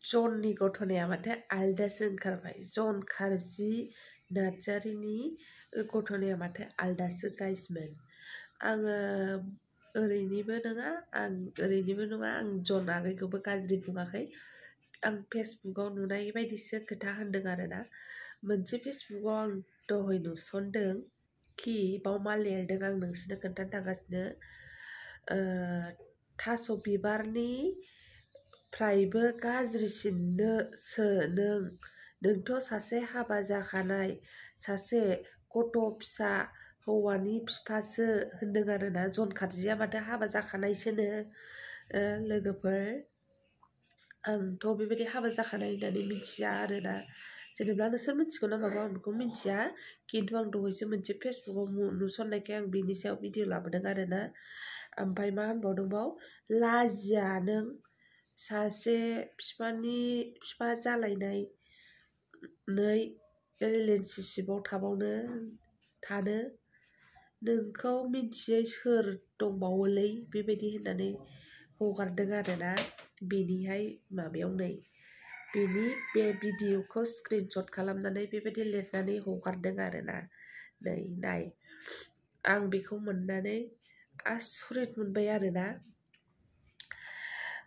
ज'ननि गथ'नाया माथो आलदासो ओंखारबाय ज'न खारजि नार्जारिनि गथ'नाया माथो आलदासो गाइसमोन आङो ओरैनिबो नङा आं ज'न आगैखौबो गाज्रि बुङाखै आं फेसबुकाव नुनाय बायदिसो खोथा होनदों आरोना मोनसे फेसबुकाव आं दहाय नुसनदों कि बाव मा लिरदों आं नोंसोरनो खोन्थानो थांगासिनो थास' बिबारनि फ्रायबो गाज्रिसिनसो नोंथ' सासे हाबा जाखानाय सासे गथ' फिसा हौवानि बिफासो होनदों आरोना ज'न खारजिया माथो हाबा जाखानायसोनो लोगोफोर आंथ' बेबायदि हाबा जाखानाय होननानै मिथिया आरोना जेनेबा नोंसोर मिथिगौ ना माबा आं बेखौ मिथिया खिन्थु आं दहायसो मोनसे फेसबुकाव नुसननायखाय आं बेनि सायाव भिडिअ लाबोदों आरोना ओमफ्राय मा होनबावदों बाव लाजिया नों सासे बिफा जालायनाय रिलेशनशिपआव थानो नोंखौ मिथियै सोर दंबावोलै बेबायदि होननानै हगारदों आरोना बेनिहाय माबायाव नै बेनि बे भिडिअखौ स्क्रिनशट खालामनानै बेबायदि लिरनानै हगारदों आरोना नै नाय आं बेखौ मोननानै आसरित मोनबाय आरोना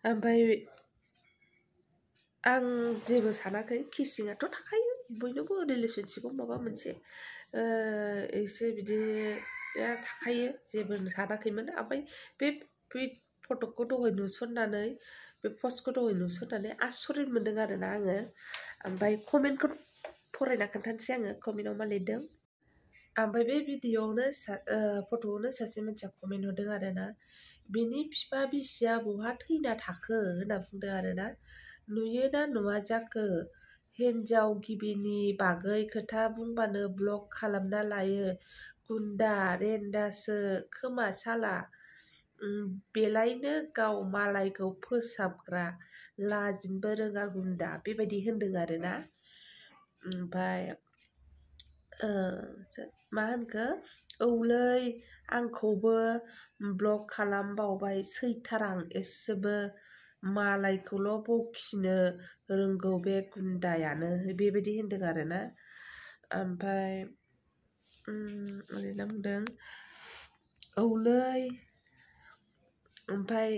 ओमफ्राय आं जेबो सानाखै किसिंआथ' थाखायो बयनावबो रिलेशनशिपआव माबा मोनसे एसे बिदि थाखायो जेबो सानाखैमोन ओमफ्राय बे फट'खौ दहाय नुसननानै बे पस्टखौ दहाय नुसननानै आसरित मोनदों आरोना आङो ओमफ्राय कमेन्टखौ फरायना खोन्थानोसै आङो कमेन्टआव मा लिरदों ओमफ्राय बे भिडिअआवनो फट'आवनो सासे मानसिया कमेन्ट हरदों आरोना बेनि बिफा बिसिया बहा थैना थाखो होनना बुंदों आरोना नुयोना नुवा जाखो हिन्जाव गिबिनि बागै खोथा बुंबानो ब्लक खालामना लायो गुन्दा रेन्दासो खोमा साला बेलायनो गाव मालायखौ फोसाबग्रा लाजिनोबो रोङा गुन्दा बेबायदि होनदों आरोना ओमफ्राय मा होनखो औलै आंखौबो ब्लक खालामबावबाय सैथारां एसेबो मालायखौल' बखिनो रोंगौ बे गुन्दायानो बेबायदि होनदों आरोना ओमफ्राय ओरैनो बुंदों औलै ओमफ्राय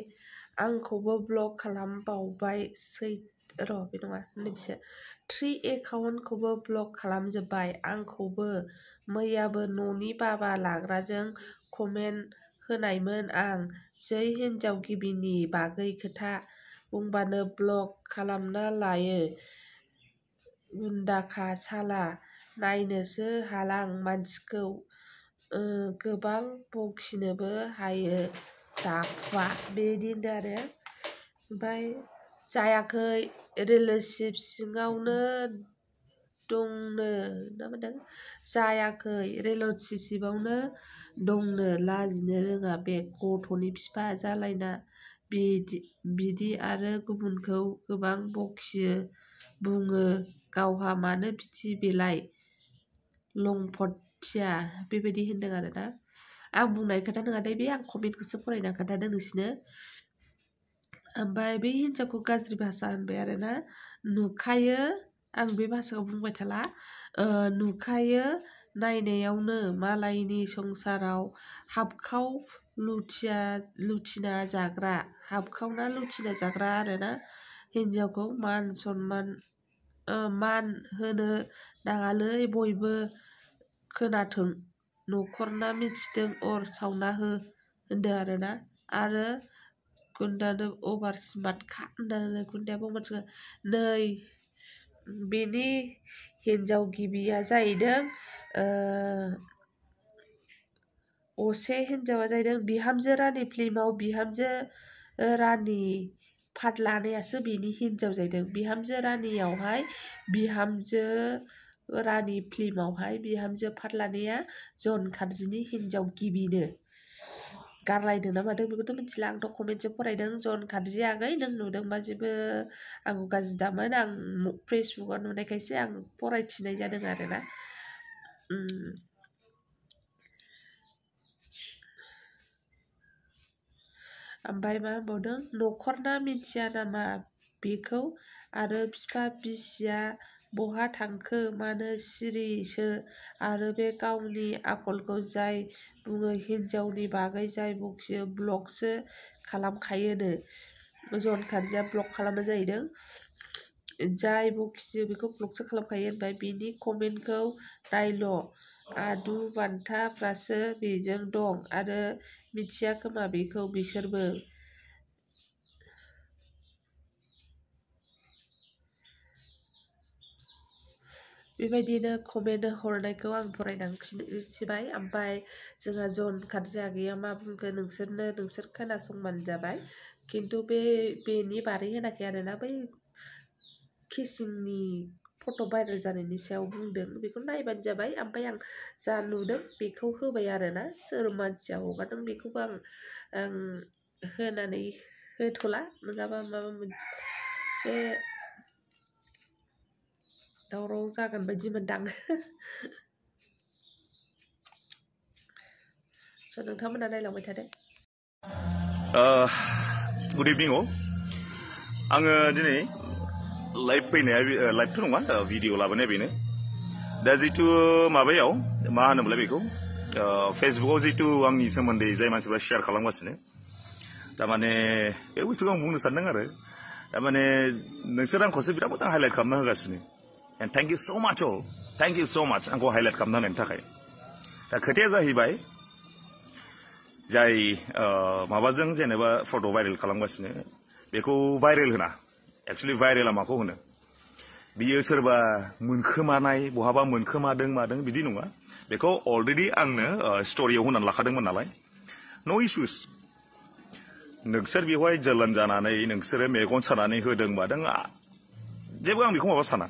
आंखौबो ब्लक खालामबावबाय बे नङा नैबेसो 3 एकाउन्टखौबो ब्लक खालामजोब्बाय आंखौबो मैयाबो न'नि बाबा लाग्राजों कमेन्ट होनायमोन आं जै हिन्जाव गिबिनि बागै खोथा बुंबानो ब्लक खालामना लायो गुन्दाखा साला नायनोसो हालां मानसिखौ गोबां बखिनोबो हायो दाखुवा बेबायदि होनदों आरो ओमफ्राय जायाखै रिलेशनशिप सिङावनो दंनो ना मोनदों जायाखै रिलेशनशिपआवनो दंनो लाजिनो रोङा बे गथ'नि बिफा जालायना बिदि आरो गुबुनखौ गोबां बखियो बुङो गावहा मानो बिदि बेलाय लंफटिया बेबायदि होनदों आरोना आं बुंनाय खोथा नङा दे बे आं कमेन्टखौसो फरायना खोन्थादों नोंसिनो ओमफ्राय बे हिन्जावखौ गाज्रि भाषा होनबाय आरोना नुखायो आं बे भाषाखौ बुंबाय थाला नुखायो नायनायावनो मालायनि संसाराव हाबखाव लुथिना जाग्रा हाबखावना लुथिना जाग्रा आरोना हिन्जावखौ मान होनो नाङालै बयबो खोनाथों न'खरना मिथिथों अर सावना हो होनदों आरोना आरो गुन्दानो अभार स्मार्टखा होनदों गुन्दायाबो मोनसे नै बेनि हिन्जाव गिबिया जाहैदों असे हिन्जावा जाहैदों बिहामजो रानि फिल्माव बिहामजो रानि पार्ट लानायासो बेनि हिन्जाव जाहैदों बिहामजो रानियावहाय बिहामजो रानि फिल्मावहाय बिहामजो पार्ट लानाया ज'न खारजिनि हिन्जाव गिबिनो गारलायदों ना मादों बेखौथ' मिथिला आंथ' कमेन्टसो फरायदों ज'न खारजि आगै नों नुदोंबा जेबो आंखौ गाज्रि दामोन आं फेसबुकाव नुनायखायसो आं फरायथिनाय जादों आरोना ओमफ्राय मा होनबावदों न'खरना मिथिया नामा बेखौ आरो बिफा बिसिया बहा थांखो मानो सिरिसो आरो बे गावनि आखलखौ जाय बुङो हिन्जावनि बागै जाय बखियो ब्लगसो खालामखायोनो जन खारजिया ब्लग खालामो जाहैदों जाय बखियो बेखौ ब्लगसो खालामखायो होनबाय बिनि कमेन्टखौ नायल' आदु बान्थाफ्रासो बेजों दं आरो मिथिया खोमा बेखौ बिसोरबो बेबायदिनो कमेन्ट हरनायखौ आं फरायनांसिबाय ओमफ्राय जोंहा जन खारजिया गैया मा बुंखो नोंसोर खोनासंबानो जाबाय खिन्थु बेनि बारै होनाखै आरोना बै किसिंनि फट' भाइरेल जानायनि सायाव बुंदों बेखौ नायबानो जाबाय ओमफ्राय आं जा नुदों बेखौ होबाय आरोना सोर मानसिया हगारदों बेखौबो आं होनानै होथ'ला नङाबा माबा मोनसे दावराव जागोन बायदि मोनदां स' नोंथांमोना नायलांबाय थादो गुड इभिनिं आङो दिनै लाइभ फैनाया लाइभथ' नङा भिडिअ लाबोनाया बेनो दा जितु माबायाव मा होनोमोनलाय बेखौ फेसबुकाव जितु आंनि सोमोन्दै जाय मानसिफ्रा शेयार खालामगासिनो थारमाने बे बुस्थुखौ आं बुंनो सानदों आरो थारमाने नोंसोर आंखौसो बिराद मोजां हाइलाइट खालामना होगासिनो एन्ड थेंक इउ स' माच थेंक इउ स' माच आंखौ हाइलाइट खालामना होनायनि थाखाय दा खोथाया जाहैबाय जाय माबाजों जेनेबा फट' भाइरेल खालामगासिनो बेखौ भाइरेल होना एक्चुअलि भाइरेला माखौ होनो बियो सोरबा मोनखोमानाय बहाबा मोनखोमादों मादों बिदि नङा बेखौ अलरेडि आंनो स्ट'रियाव होनानै लाखादोंमोन नालाय न' इसुस नोंसोर बेवहाय जोलोन जानानै नोंसोरो मेगन सानानै होदों मादों जेबो आं बेखौ माबा साना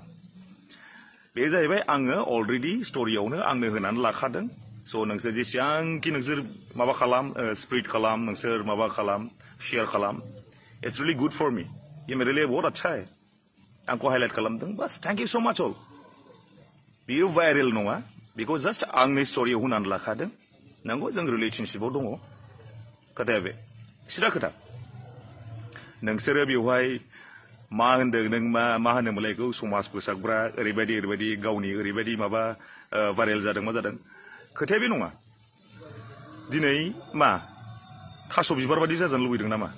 बे जाहैबाय आङो अलरेडि स्ट'रियावनो आंनो होनानै लाखादों स' नोंसोर जेसेबांखि नोंसोर माबा खालाम स्प्रेड खालाम नोंसोर माबा खालाम शेयार खालाम इट्स रियेलि गुड फर मी ये मेरे लिए बहुत अच्छा है आंखौ हाइलाइट खालामदों बास थेंक इउ स' माच बियो भाइरेल नङा बेखौ जास्ट आंनि स्ट'रियाव होनानै लाखादों नंगौ जों रिलेसनशिपआव दङ खोथाया बे सिदा खोथा नोंसोरो बेवहाय मा होनदों नों मा होनोमोनलाय बेखौ समाज फोसाबग्रा ओरैबायदि गावनि ओरैबायदि माबा भाइरेल जादों मा जादों खोथाया बे नङा दिनै मा थास' बिबार बायदि जाजानो लुबैदों नामा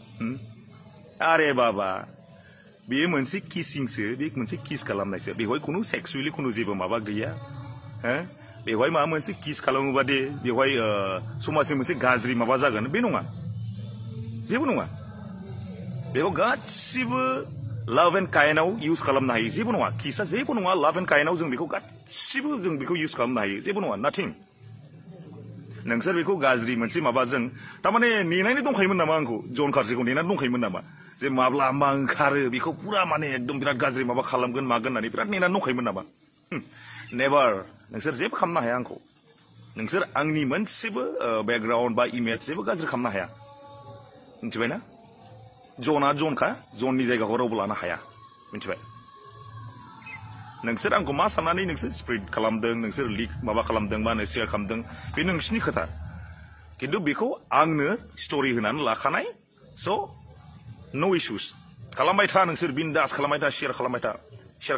आरे बाबा बेयो मोनसे किसिंसो बे मोनसे किस खालामनायसो बेवहाय खुनु सेक्सुवेलि खुनु जेबो माबा गैया बेवहाय माबा मोनसे किस खालामोबा दे बेवहाय समाजनि मोनसे गाज्रि माबा जागोन बे नङा जेबो नङा बेखौ गासिबो लाभ एन्ड काइन्डआव इउज खालामनो हायो जेबो नङा किसआ जेबो नङा लाभ एन्ड काइन्डआव जों बेखौ गासिबो जों बेखौ इउज खालामनो हायो जेबो नङा नाथिं नोंसोर बेखौ गाज्रि मोनसे माबाजों थारमाने नेनानै दंखायोमोन नामा आंखौ जन खारजिखौ नेनानै दंखायोमोन नामा जे माब्ला मा ओंखारो बेखौ पुरा माने एकदम बिराद गाज्रि माबा खालामगोन मागोन होननानै बिराद नेनानै दंखायोमोन नामा नेभार नोंसोर जेबो खालामनो हाया आंखौ नोंसोर आंनि मोनसेबो बेकग्राउन्ड बा इमेज जेबो गाज्रि खालामनो हाया मिथिबायना जनआ जनखा जननि जायगाखौ रावबो लानो हाया मिथिबाय नोंसोर आंखौ मा साननानै नोंसोर स्प्रेड खालामदों नोंसोर लिक माबा खालामदों बा शेयार खालामदों बे नोंसिनि खोथा खिन्थु बेखौ आंनो स्ट'रि होनानै लाखानाय स' नो इसुस खालामबाय था नोंसोर बिन्दास खालामबाय था शेयार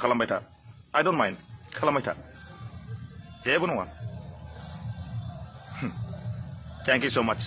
खालामबाय था आइ डन्ट माइन्ड खालामबाय था जेबो नङा थेंक इउ स' माच